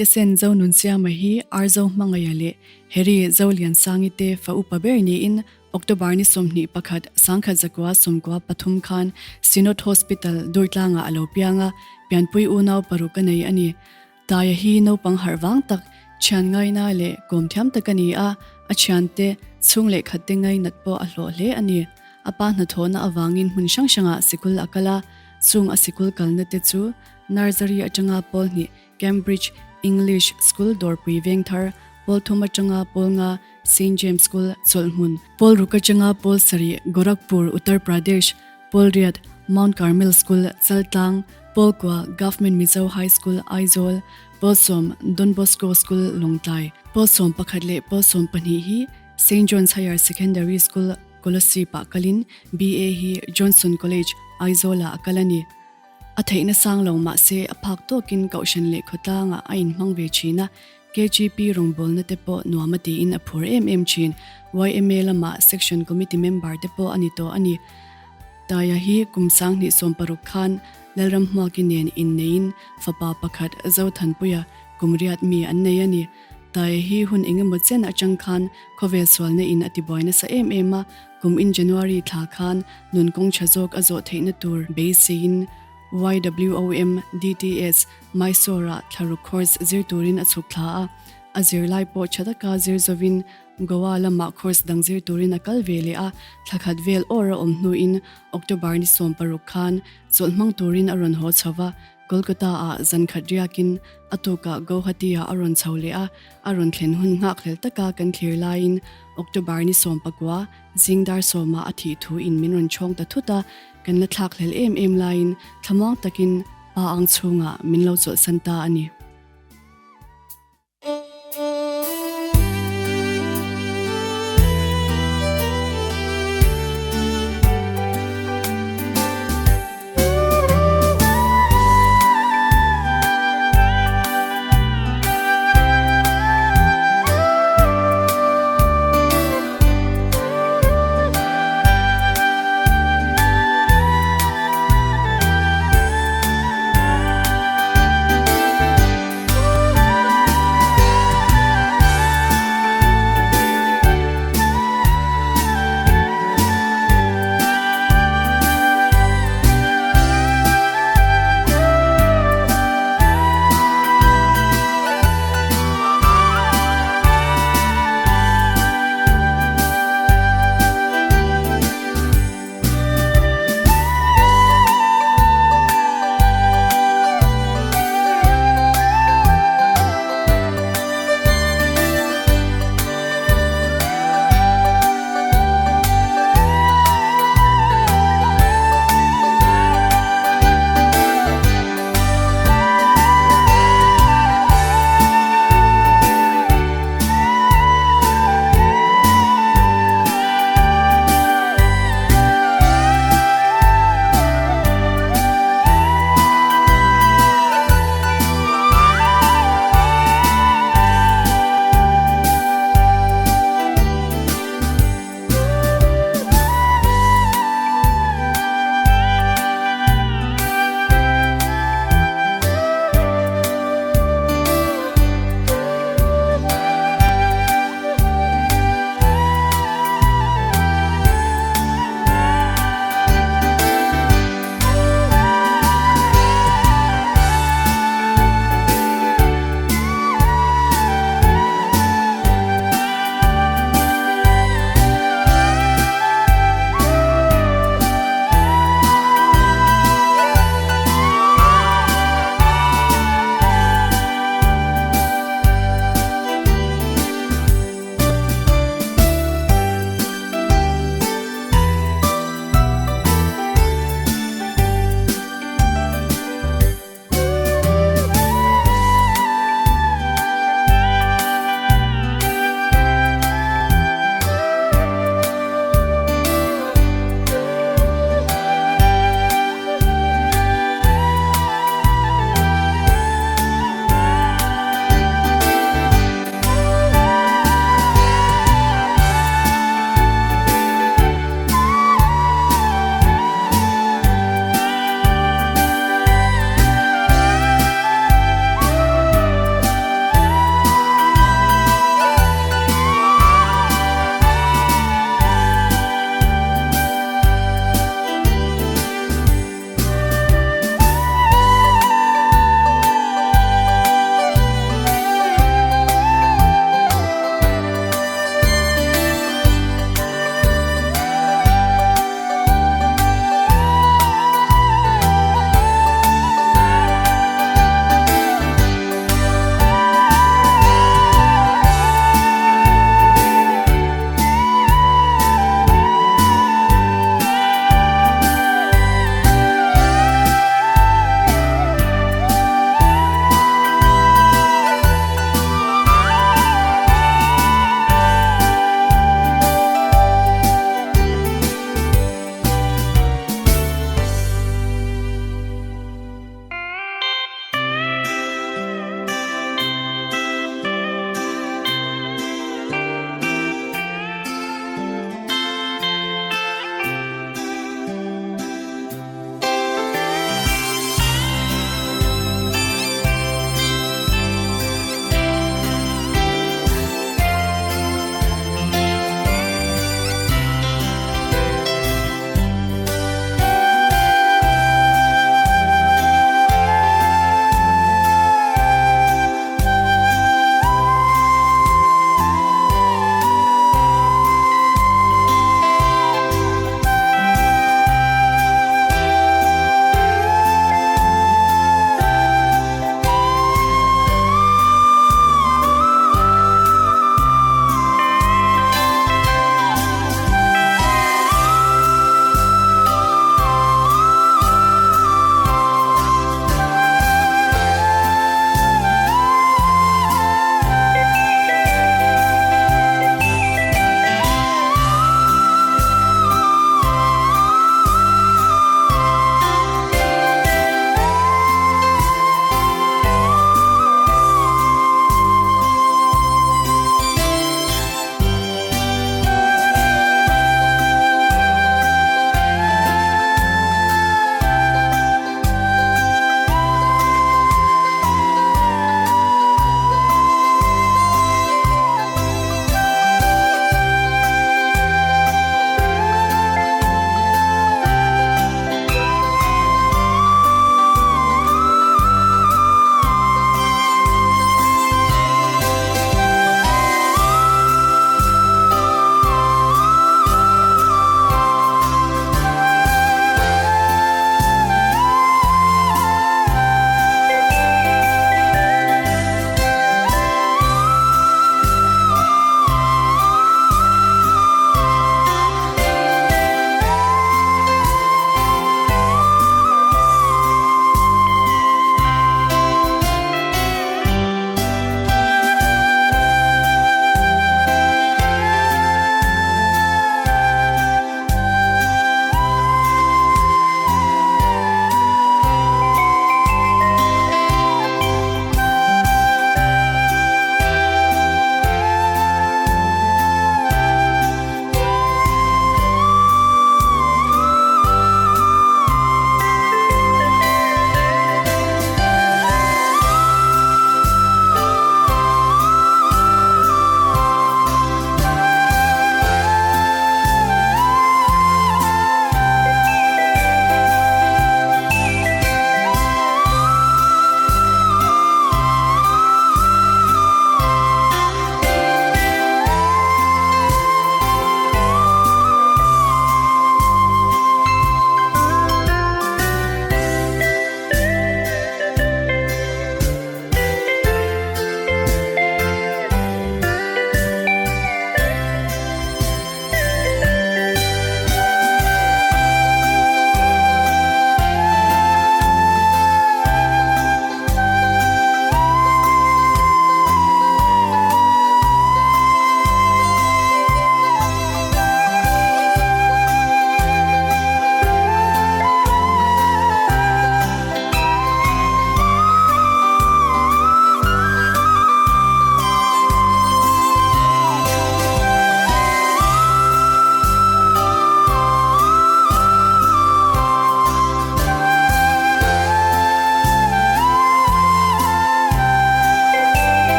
Taitesen Zonunsiama hi Arzo hmangaia leh Harry Zoliansangi te fa upa ber niin October ni 21, 1993 khan Synod Hospital, Durtlangah a lo piang a, pianpui unau paruk a nei a ni. Taia hi naupang harh vang tak, thian ngaina leh kawm thiam tak a ni a, a thiante, chhung leh khatte ngainat pawh a hlawh hle a ni. A pa hnathawhna avangin hmun hrang hrangah sikul a kal a, chung a sikul kalna te chu Nursery atanga pawl hnih Cambridge English School Dawrpui Vengthar, pawl thum atanga pawl nga Saint James School Chawlhhmun, pawl ruk atanga pawl sarih Gorakhpur, Uttar Pradesh, pawl riat Mount Carmel School Chaltlang, pawl kua Government Mizo High School Aizawl, pawl sawm Don Bosco School Lawngtlai, pawl 11 leh pawl 12 hi Saint John's Higher Secondary School Kolasib ah kalin BA hi Johnson College Aizawl ah a kal a ni. A theihna sang lo mah se a phak tawkin Kohhran leh khawtlangah a inhmang ve thin a, KGP rawngbawlna te pawh nuam a tiin a phur em em thin. Yma lamah Section Committee member te pawh a ni tawh a ni. Taia hi kum 2016 khan Lalramhmuaki nen inneiin fapa pakhat Zothanpuia kum riat mi an nei a ni. Taia hi hun engemaw chen atang khan khawvel sualna in a tibuai nasa em em a, Kum in January thla khan nun kawng tha zawk a zawh theihna tur beiseiin YWOM DTS Mysore-ah thlaruk course zir turin a chhuk thla a, a zirlai pawh tha taka zir zovin Goa lamah course dang zir turin a kal ve leh a, thla khat vel awr a awm hnuin October ni 16 khan chawlh hmang turin a rawn haw chho va, Kolkata-ah zan khat riakin a tukah Guwahati-ah a rawn chho leh a, a rawn thlen hun nghakhlel taka kan thlir laiin October ni 19, zing dar sawmah a thih thu in min rawn chhawng ta thut a, kan la thlakhlel em em laiin thlamuang takin pa ang chhungah min lo chawlhsan ta a ni.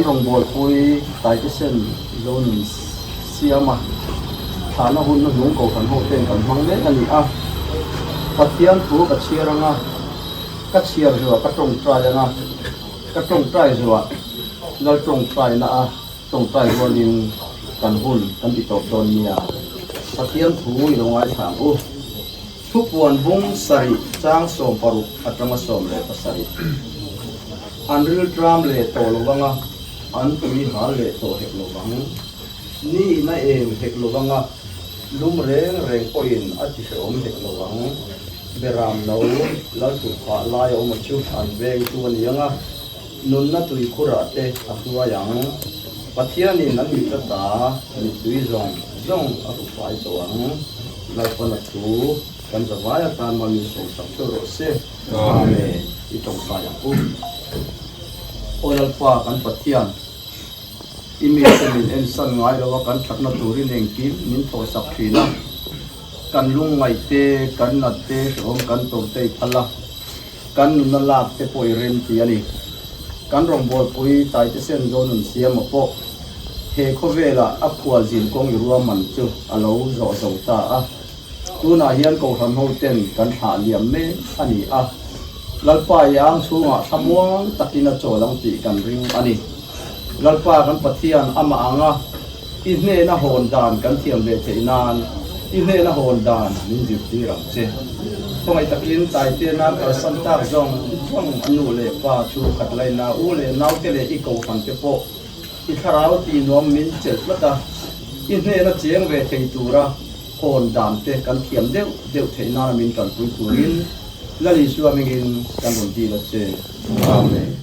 Kan rawngbawlpui Taitesen Zonun siama thlahna hun hnuhnung Kohhran ho ten kan hmang mek a ni a. Pathian thu ka chhiar anga, ka chhiar zuah ka tawngtai anga, ka tawngtai zuah Lal tawngtaina a tawngtai rualin kan hun kan ti tawp dawn nia. Pathian thu i lo ngaithla ang u. Thupuan bung sarih chang 60 atanga 17. An riltram leh tawh lo vang a, an tui hal leh tawh hek lo vang. Ni in a eng hek lo vang a, lum reng reng pawhin a ti hrehawm hek lo vang. Beram no lalthut phah lai a awm a chu an veng chu a ni ang a, nunna tui khurah te a hruai ang. Pathianin an mit ata mittui zawng zawng a hru fai tawh ang. Lalpana thu kan zavai atan mal min sawmsak theuh rawh se. Amen. I tawngtai ang u. Aw Lalpa kan Pathian, i mite min ensan ngai lo a, kan thatna turin engkim min thawhsak thin a. Kan lungngaih te, kan nat te, hrehawm kan tawrh te i phal a. Kan nunna lak te pawh i rem ti a ni. Kan rawngbawlpui Taitesen Zonun Siama pawh he khawvela a khual zin kawng i ruahman chu a lo zawh zo ta a. Tunah hian Kohhran ho ten kan thlah liam mek a ni a. Lalpa i ang chhungah thlamuang takin a chawl ang tih kan ring a ni. Lalpa kan Pathian amah anga i hnena hawn dan kan thiam ve theih nan i hnena hawn dan min zirtir ang che. Khawngaih takin Taitena kalsan tak zawng zawng a nu leh pa chu khat laina u leh naute leh i kohhran te pawh i thlarau tih nuam min chelh tlat a, i hnena cheng ve thei tura hawn dan te kan thiam deuh deuh theih nana min kalpui turin Lal Isua hmingin kan rawn dil a che. Amen.